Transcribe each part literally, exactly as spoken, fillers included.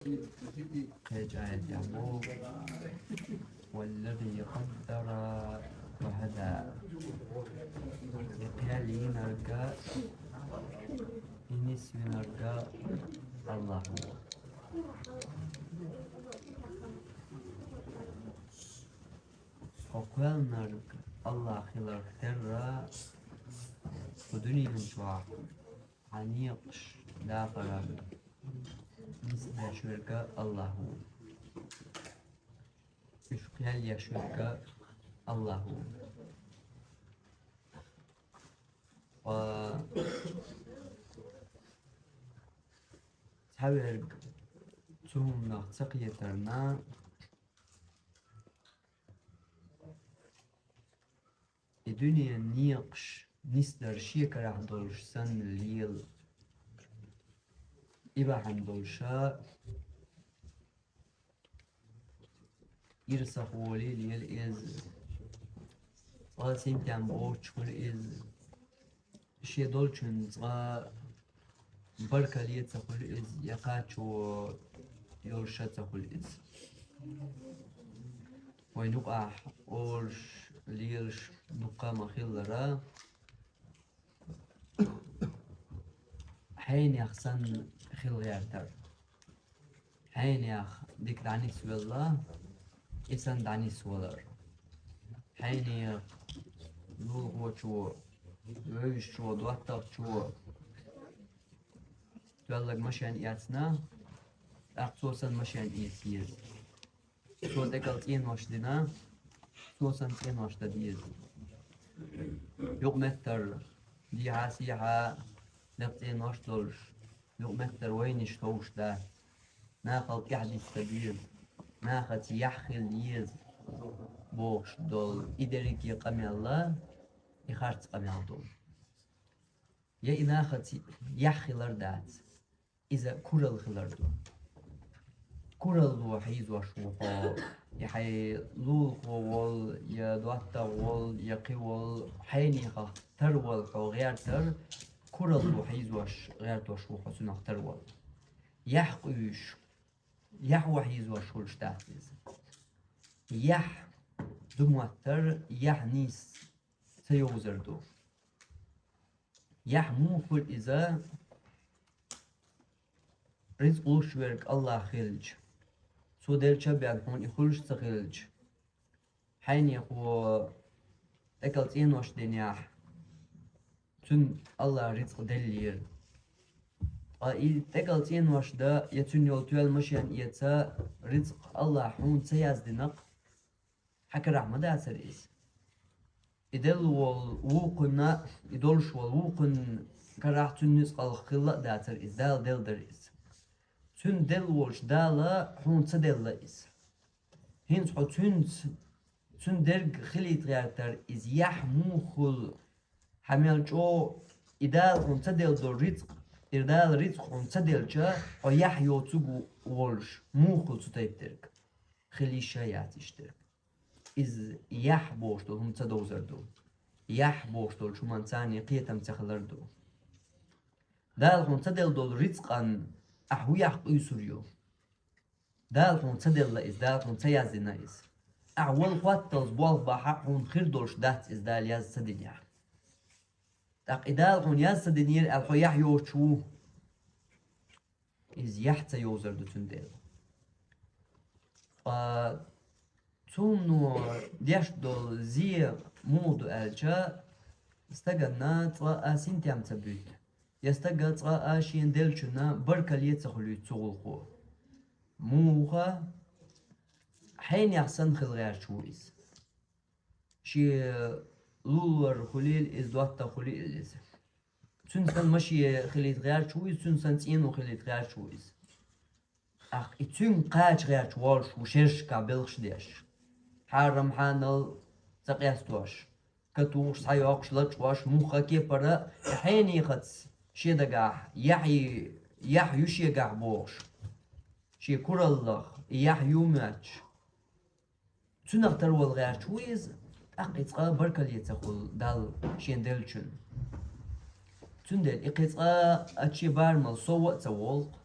Кхеча аят яхьу: «والذي قدر فهدى». И кхел йинарга, и нисвинарга Аллахӏ ва. Хьо кхоьллинарг Аллахӏ хиларх терра, хьо дуьнен чохь хьан некъаш дакъаран нисдеш верг Аллахӏ ву. Уьш кхел еш верг Аллахӏ ву. Ва цхьаверг цу хӀуманах ца кхетарна, и дуьненан некъаш нисдар шен карахь долуш санна лела, и бахьана долуша, ирсах волий лела иза, цкъа синтем боцуш хуьлу иза, шен долчун цкъа баркалла ца хуьлу иза, я кхачо йолуш ца хуьлу иза. Вайн юкъахь олуш, лелаш дуккха а ма-хиллара, хьенех санна хила гӀертар. Хьенех дика дӀанисвелла, и санна дӀанисвалар. Хьенех лулахочо, вевзачо, доттагӀчо тоьлларг машен эцна, тӀаккха цо санна машен эца еза. Цо декъал цӀенош дина, цо санна цӀенош дан деза. Юкъаметтара дехьа-сехьа декъа цӀенош долуш, юкъаметтара вайнаш ховш дац. Нахал тӀаьхьадитта деза, нахаца яхь хила еза бохуш долу и дерриге къамелла, и харц къамел ду. Я и нахаца яхь хилар дац, иза куралла хилар ду. Куралло хьийзош ву хьо, я хьайн лулахо волу, я доттагӀа волу, я кхин волу, хьенехах тарвала хьо гӀертар, куралло хьийзош гӀертош ву хьо цунах тарвала. Яхь къуьйсуш, яхь вахьийзош хуьлуш дац иза. Яхь ду моттар, яхь нийса ца йовзар ду. Яхь муха хуьлу иза, рицкъ луш верг Аллах хилча, цо делча а бен хьуна и хуьлуш ца хилча, хьенехо тӀекъал цӀенош динехь, цуьнан Аллах рицкъ деллера. Ткъа и тӀекъал цӀенош дан я цуьнан йолу тоьлла машен эца рицкъ Аллах хьуна ца яздинарг, хьан карахь ма дацара иза. И делла волу вукхунна, и долуш волу вукхунна карахь цуьнан нуьцкъалх хилла а дацара иза, Дала делла дара иза. Цуьнан делла волчу Дала хьуна ца делла иза. ХӀинца хьо цуьнца, цуьнан дерг хилийта гӀертар иза яхь муха хуьлу, хьан мел чӀогӀа и Дала хьуна ца делла долу рицкъ, и Дала рицкъ хьуна ца делча, хьо яхь йоцург волуш, муха хуьлу цу тайпа дерг. Хила йиш а яц иштта. Иза яхь бохуш долу хӀума ца довзар ду. Яхь бохуш долчу хӀуманца царний кхетам ца хилар ду. Дала хьуна ца делла долу рицкъан ахь хӀун яхь къуьйсур ю? Дала хьуна ца делла иза, Дала хьуна ца яздина иза. Ахь вала хӀотталц болх бахь а хьуна хир долуш дац иза, Дала яз ца динехь. ТӀаккха и Дала хьуна яз ца динера аьлла хьо яхь йоцуш ву? Иза яхь ца йовзар ду цундела. Ткъа цунна деш долу зе муха ду аьлча, стаганна цкъа а синтем ца буьту, я стага цкъа а шен деллачунна баркалла ца хуьлуьйту цу гӀуллакхо. Муха? Хьенех санна хила гӀерташ ву иза. Шен лулара хуьлийла иза, доттагӀа хуьлийла иза. Цуьнан санна машен хилийта гӀерташ ву иза, цуьнан санна цӀено хилийта гӀерташ ву иза. ТӀаккха и цуьнга кхача гӀерташ волуш ву шершка белхаш деш. Хьарам-хьанал ца къестош, катухуш, схьайоккхуш, лачкъош, муха кепара, хьенехаца шен дагахь, яхь, яхь ю шегахь бохуш. Шен кураллах, и яхь ю моьттуш. Цуьнах тарвала гӀерташ ву иза, тӀаккха и цкъа баркалла ца хуьлу Далла шен деллачунна. Цундела и кхин цкъа а шен барамал сов а ца волу-кх.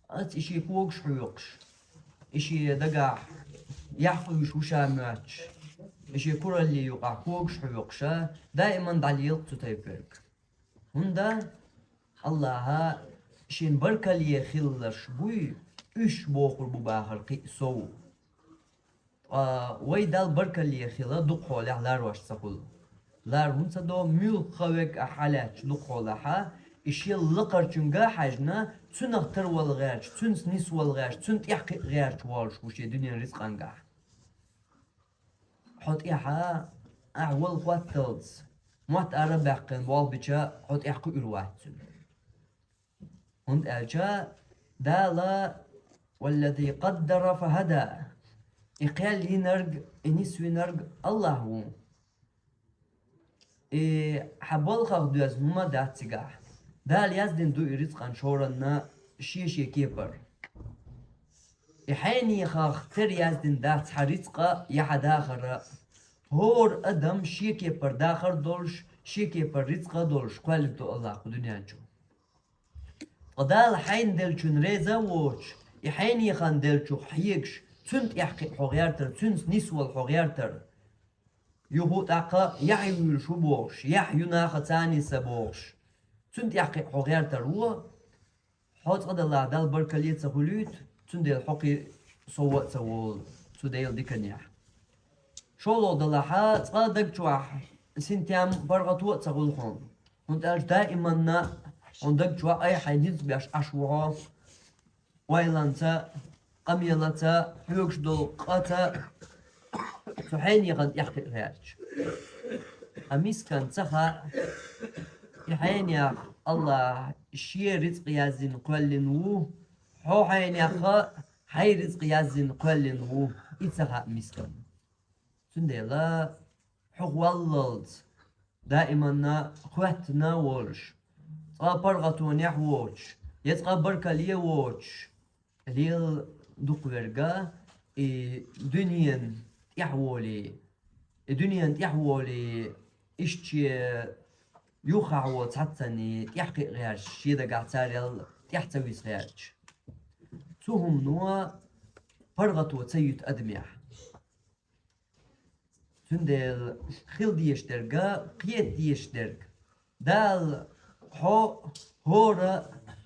Ац и шен когаш хьоькхуш, и шен дагахь яхь къуьйсуш вуша моьттуш, и шен куралле юкъахь когаш хьоькхуша, даиман дӀалелакх цу тайпа верг. ХӀунда Аллаха шен баркалле хилларш буй, уьш бохур бу бахар кхин а сов. Ткъа вай Далла баркалле хила дукха хьолехь ларош ца хуьлу. Лар хӀунда ца до, муьлхха верг а хьалаьтташ дукха хьолахьа, и шел лакхарчуьнга а хьаьжна, цуьнах тарвала гӀерташ, цуьнца нисвала гӀерташ, цуьнан тӀехь кхиа гӀерташ волуш ву шен дуьненан рицкъангахь. Хьо тӀехьа, ахь вала хӀотталц, мотт ара а баьккхина болх бича, хьо тӀехь кхуьур вац цуьнан. ХӀунда аьлча Дала: «Валлази къаддара фахӀада». И кхел йинарг, и нисвинарг Аллах ву. И хьан балхах доьзна хӀума дац цигахь. Дала яздина ду и рицкъан шоранна шен-шен кепар. И хьенехах тера яздина дац хьан рицкъа я хьан дахара. ХӀора адам шен кепар дахар долуш, шен кепар рицкъа долуш кхоьллина ду Аллах кху дуьнен чу. Ткъа Дала хьайна деллачун реза а воцуш, и хьенехан деллачух хьегаш, цуьнан тӀехь кхиа хьо гӀертар, цуьнца нисвала хьо гӀертар. Юха тӀаккха яхь юьйлуш ву бохуш, яхь ю нахаца ниса бохуш, цуьнан тӀехь кхиа хьо гӀертар ву, хьо цкъа далахь Далла баркалле а ца хуьлуьйту, цундела хьо кхин сов а ца волу цу Делан диканехь. ШолгӀа далахьа, цкъа а даг чохь синтем, паргӀато а ца хуьлу хьуна. ХӀунда аьлча даиманна хьуна даг чохь айхьа ницкъ беш Ӏаш ву хьо, ойланца, къамелаца, хьоьгуш долу къаца, цу хьенехан тӀехь кхиа гӀерташ. Ткъа мискан ца хаьа, и хьенех Аллаха шен рицкъ яздина кхоьллина ву, хьо хьенеха хьайн рицкъ яздина кхоьллина ву, и ца хаьа мискан. Цундела хьо валлалц, даиманна хоьттина а волуш, цкъа паргӀатонехь а воцуш, я цкъа баркалле а воцуш, лела дукха верг а и дуьненан тӀехь волий, и дуьненан тӀехь волий, иштта шен юххехь волу цхьаццанний тӀехь кхиа гӀерташ, шен дагахь царел тӀехь ца виса гӀерташ. Цу хӀумано паргӀато ца юьту адамехь. Цундела хила дезаш дерг а, кхета дезаш дерг. Дала хьо хӀора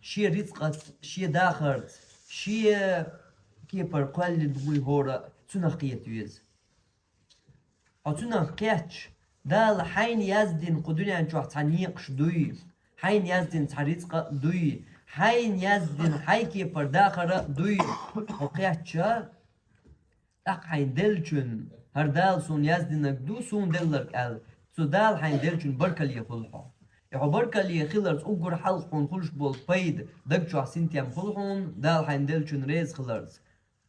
шен рицкъаца, шен дахарца, шен кепара кхоьллина вуй хӀора, цунах кхета веза. Хьо цунах кхетча, Дала хьайна яздина кху дуьнен чохь цхьа некъаш дуй, хьайна яздина цхьа рицкъа а дуй, хьайна яздина хьайн кепара дахар а дуй, хьо кхетча, тӀаккха хьайна деллачун, хӀара Дала суна яздинарг ду, суна делларг аьлла, цу Дала хьайна деллачун баркалле хуьлу хьо. И хьо баркалле хиларца уггар хьалха хьуна хуьлуш болу пайда, даг чохь синтем хуьлу хьуна, Дала хьайна деллачун реза хиларца.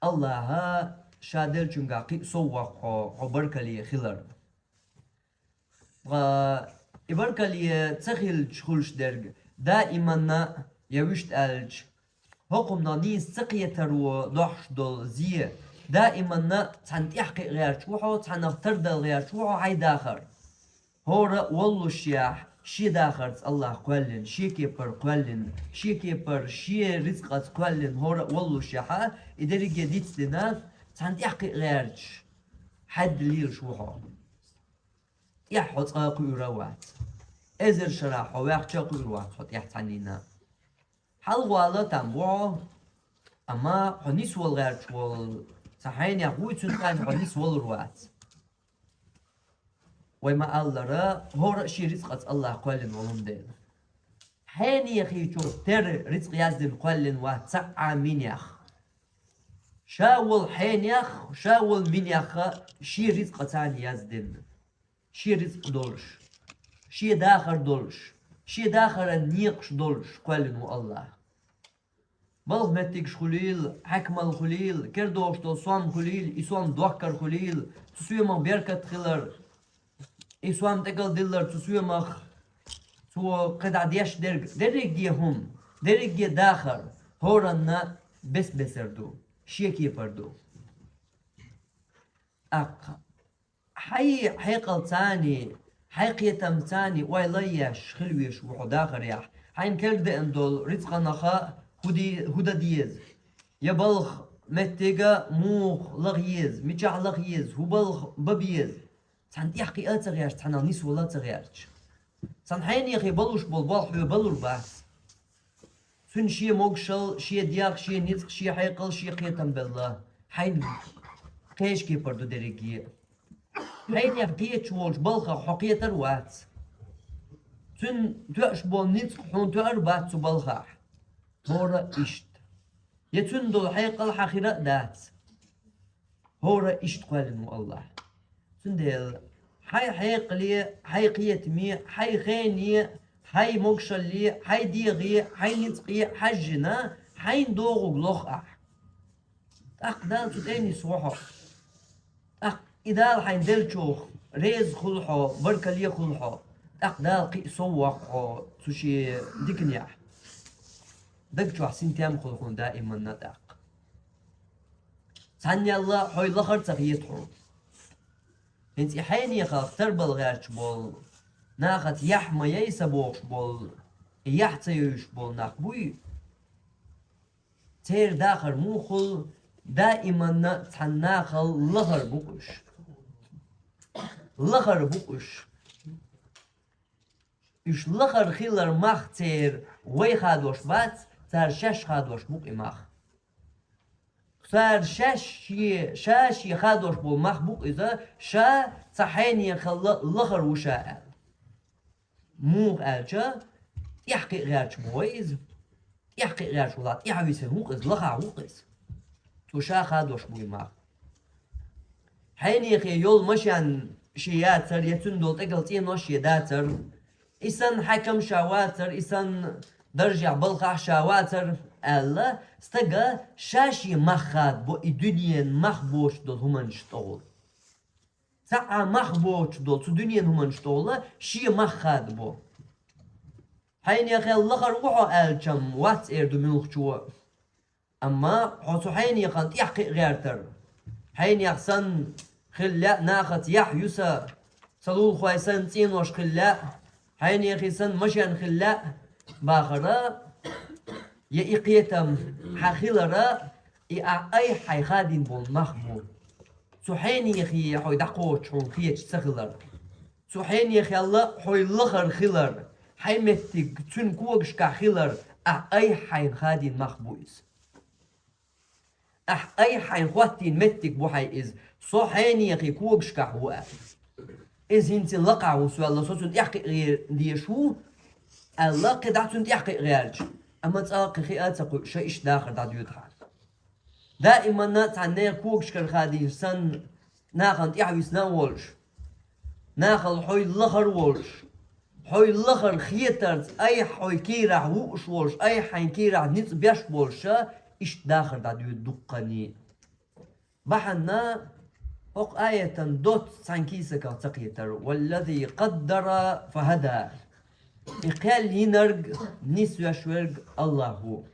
Аллаха ша деллачуьнгахь кхин а сов воккху хьо, хьо баркалле хилар. Ткъа и баркалле ца хилча хуьлуш дерг, даиманна, я вуьшта аьлча, хӀокхунна нийса ца кхетаро дохьуш долу зе, даиманна цхьаьна тӀехь кхиа гӀерташ ву хьо, цхьаьнах тардала гӀерташ ву хьо хьайн дахар. ХӀора а воллушехь, шен дахарца Аллах кхоьллина, шен кепара кхоьллина, шен кепара, шен рицкъаца кхоьллина хӀора а воллушехьа, и дерриге дицдина, цхьаьна тӀехь кхиа гӀерташ, хьаьдда лелаш ву хьо. ТӀехь хьо цкъа а кхуьур а вац. Эзар шарахь хьо ваьхча а кхуьур вац хьо тӀехь цхьаннийна. Хьалгвала там бу хьо, амма хьо нисвала гӀерташ волу цхьа хьенех вуй, цуьнан цӀарна хьо нисвалур вац. Вай ма-аллара, хӀора а шен рицкъаца Аллах кхоьллина волун дела. Хьенехийчух тера рицкъ яздина кхоьллина вац цхьа а минех. Ша волу хьенех, ша волу минеха шен рицкъаца яздина. Шен рицкъ долуш, шен дахар долуш, шен дахаран некъаш долуш кхоьллина ву Аллах. Балха меттигаш хуьлийла, хьаькамалла хуьлийла, кердохуш долу сом хуьлийла, и сом дохкар хуьлийла, цу соьмах беркат хилар, и сом тӀекалдиллар цу соьмах, цо кхидӀа деш дерг, дерриге хӀума, дерриге дахар хӀоранна бес-бесар ду, шен кепар ду. ТӀаккха хьайн хьекъалцаний, хьайн кхетамцаний ойла еш хила веш ву хьо дахарехь, хьайна кергадеана долу рицкъанаха ХӀу де-, хӀу дан деза? Я балха меттига муха лаха еза, мичахь лаха еза, хӀу балха бан беза? Цхьана тӀехкхиа а ца гӀерташ, цхьанал нисвала а ца гӀерташ. Цхьана хьенехе балуш болу болх хьоьга балур бац. Цуьнан шен могушалла, шен дегӀ, шен ницкъ, шен хьекъал, шен кхетам белла. Хьайна кхечу кепара ду дерриге а. Хьенех кхеташ волчу балхах хьо кхетар а вац. Цуьнан тоьуш болу ницкъ хьуна тоьар а бац цу балхахь. ХӀора а иштта. Я цуьнан долу хьекъал хьан хира а дац. ХӀора а иштта кхоьллина ву АллахӀ. Цундела хьайн хьекъале, хьайн кхетаме, хьайн хене, хьайн могушалле, хьайн дегӀе, хьайн ницкъе хьаьжжина, хьайна догӀург лоху ахь. ТӀаккха Дала цу тӀе нисво хьо. ТӀаккха и Дала хьайна деллачух реза хуьлу хьо, баркалле хуьлу хьо. ТӀаккха Дала кхин а сов воккху хьо цу шен диканехь. Даг чохь синтем хуьлу хьуна даиманна тӀаккха. Цхьаннел а хьой лахара ца хета хьуна. ХӀинца и хьенехах тарбала гӀерташ болу, нахаца яхь ма яй сан бохуш болу, и яхь ца йовзуш болу нах буй? Церан дахар муха хуьлу, даиманна цхьана нахал лахара бу-кх уьш. Лахара бу-кх уьш. Уьш лахара хилар мах церан вай хадош бац, цара шаьш хадош бу-кх и мах. Цара шаьш шен, ша шен хадош болу мах бу-кх иза, ша цхьа хьенехалла лахара ву ша аьлла. Муха аьлча, тӀаьхьакхиа гӀерташ бу вай иза. ТӀаьхьакхиа гӀерташ валахь, тӀаьхьависина ву-кх иза, лахахь ву-кх иза. Цо ша хадош бу и мах. Хьенехе йолу машен шен яцара, я цуьнан долу тӀекал цӀенош шен дацара. И санна хьаькам ша вацара, и санна даржехь балхахь ша вацара аьлла, стага ша шен мах хадабо и дуьненан мах боцуш долу хӀуманаш тӀехула. Цхьа а мах боцуш долу цу дуьненан хӀуманаш тӀехула шен мах хадабо. Хьенехел лахара ву хьо аьллачам вац эр ду муьлххачо. Амма хьо цу хьенехана тӀаьхьакхиа гӀертар. Хьенех санна хила лаьа нахаца яхь ю сан, сан лулахой санна цӀенош хила лаьа, хьенехи санна машен хила лаьа бахара, я и кхетам хьан хилара, и ахь айхьа хьайн хадийна болу мах бу. Цу хьенехе хьой дӀакхочуш хьуна хеташ ца хилар. Цу хьенехел а хьой лахара хилар, хьайн меттиг цуьнан когашкахь хилар, ахь айхьа хьайна хадийна мах бу иза. Ахь айхьа хьайна хӀоттийна меттиг бу хьайн иза, со хьенехи когашкахь ву аьлла. Иза хӀинца лакхахь ву со аьлла, со цунна тӀаьхьакхиа гӀер дезаш ву аьлла, кхин дӀа цунна тӀаьхьакхиа гӀерташ, амма цкъа а кхин хиа а ца кхуьу, ша иштта дахар дӀадоьду хьан. Даиманна цхьана нехан когашкара хадийна санна, нахана тӀаьхьависина а волуш, нахал хьой лахара волуш, хьой лахара хетарца айхьа хьой кийрахь вууш волуш, айхьа хьайн кийрахь ницкъ беш болуша, иштта дахар дӀадоьду дуккхане. Бахьанна хӀокху аятан доцца цхьана кийсаках ца кхетар: «Валлази къаддара фахада». И кхел йинарг, нисвеш верг АллахӀ ву.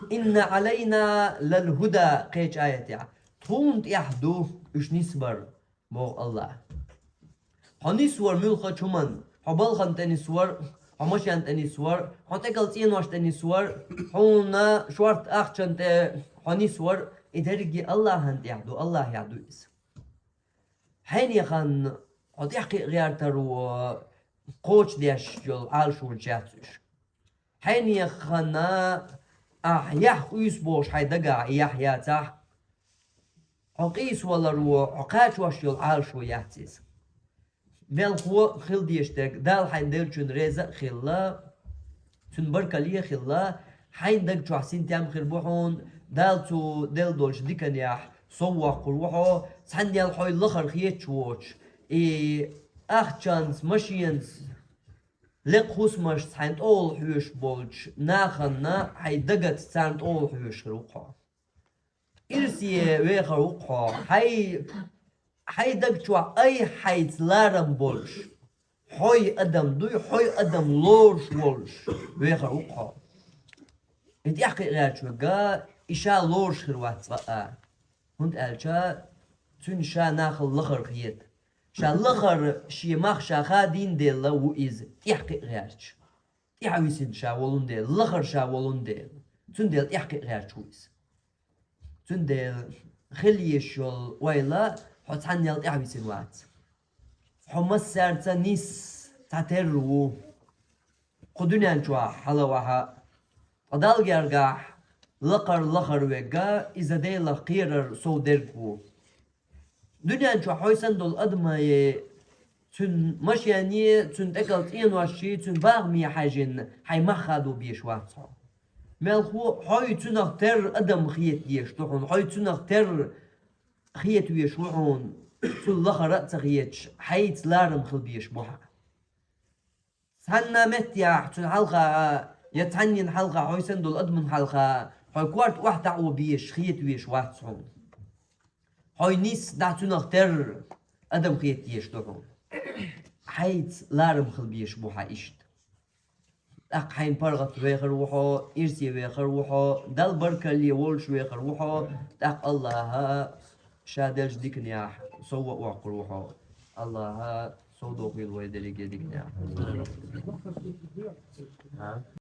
«Инна Ӏалайна лал хӀуда», кхечу аятехь, тхуна тӀехь ду уьш нисбар, боху АллахӀа. Хьо нисвар муьлххачу хӀуманна, хьо балхана тӀе нисвар, хьо машен тӀе нисвар, хьо тӀекал цӀенош тӀе нисвар, хьуна шорта ахчан тӀе хьо нисвар, и дерриге АллахӀан тӀехь ду, АллахӀехь ду иза. Хьенехана хьо тӀаьхьакхиа гӀертаро кхочушдеш йолу Ӏалашонаш яц уьш. Хьенехана ахь яхь къуьйсу бохуш хьайн дагахь и яхь яцахь, хьо къийсаваларо хьо кхачош йолу Ӏалашо яц иза. Велхо хила дезаш дерг, Дала хьайна деллачунна реза а хилла, Цуьнан баркалле а хилла, хьайн даг чохь синтем хир бу хьуна, Дала цо делла долчу диканехь сов воккхур ву хьо, цхьаннел хьой лахара хеташ воцуш, и ахчанца, машенца, лекха хӀусамашца хьайн тӀехула хьоьжуш болчу нахана хьайн дагаца царна тӀехула хьоьжуш хир ву хьо. Ирсе вехар ву хьо, хьай, хьай даг чохь айхьа хьайца ларам болуш, хьой адам дуй, хьой адам лоруш волуш вехар ву хьо. И тӀаьхьакхиа гӀерташ верг, и ша лоруш хир вац цкъа а, хӀунда аьлча цуьнан ша нахала лахара хета. Ша лахара шен мах ша хадийна дела ву иза тӀаьхьакхиа гӀерташ. ТӀаьхьависина ша волун дела, лахара ша волун дела. Цундела тӀехкхиа гӀерташ ву иза. Цундела хила езаш йола ойла хьо цхьаннел тӀехьависина вац. Хьо массаьрца нийсса цхьатерра ву. Кху дуьнен чохь хьала вахьа, ткъа Далла гергахь лакхара лахара вега, иза Делах кхерар сов дерг ву. Дуьнен чохь хьой санна долу адаме, цуьнан машене, цуьнан тӀекӀал цӀеношший, цуьнан бахаме хьаьжжина, хьайн мах хадо безаш вац хьо. Мелхо хьой цуьнах терра адам хета дезаш ду хьуна, хьой цуьнах терра хета везаш ву хьуна, цул лахара а ца хеташ, хьайца ларам хила безаш бу хьан. Цхьанна меттехь цуьнан хьалха, я цхьаннен хьалха, хьой санна долу адаман хьалха, хьой корта охьатаӀо безаш, хета везаш вац хьуна. Хьой нийсса дӀа цуьнах терра адам хета дезаш ду хьуна. Хьайца ларам хила безаш бу хьан иштта. ТӀаккха хьайн паргӀат вехар ву хьо, ирсе вехар ву хьо, Далла баркалле волуш вехар ву хьо, тӀаккха Аллаха ша деллачу диканехь сов а воккхур ву хьо. Аллаха сов дохийла вай дерриге диканехь.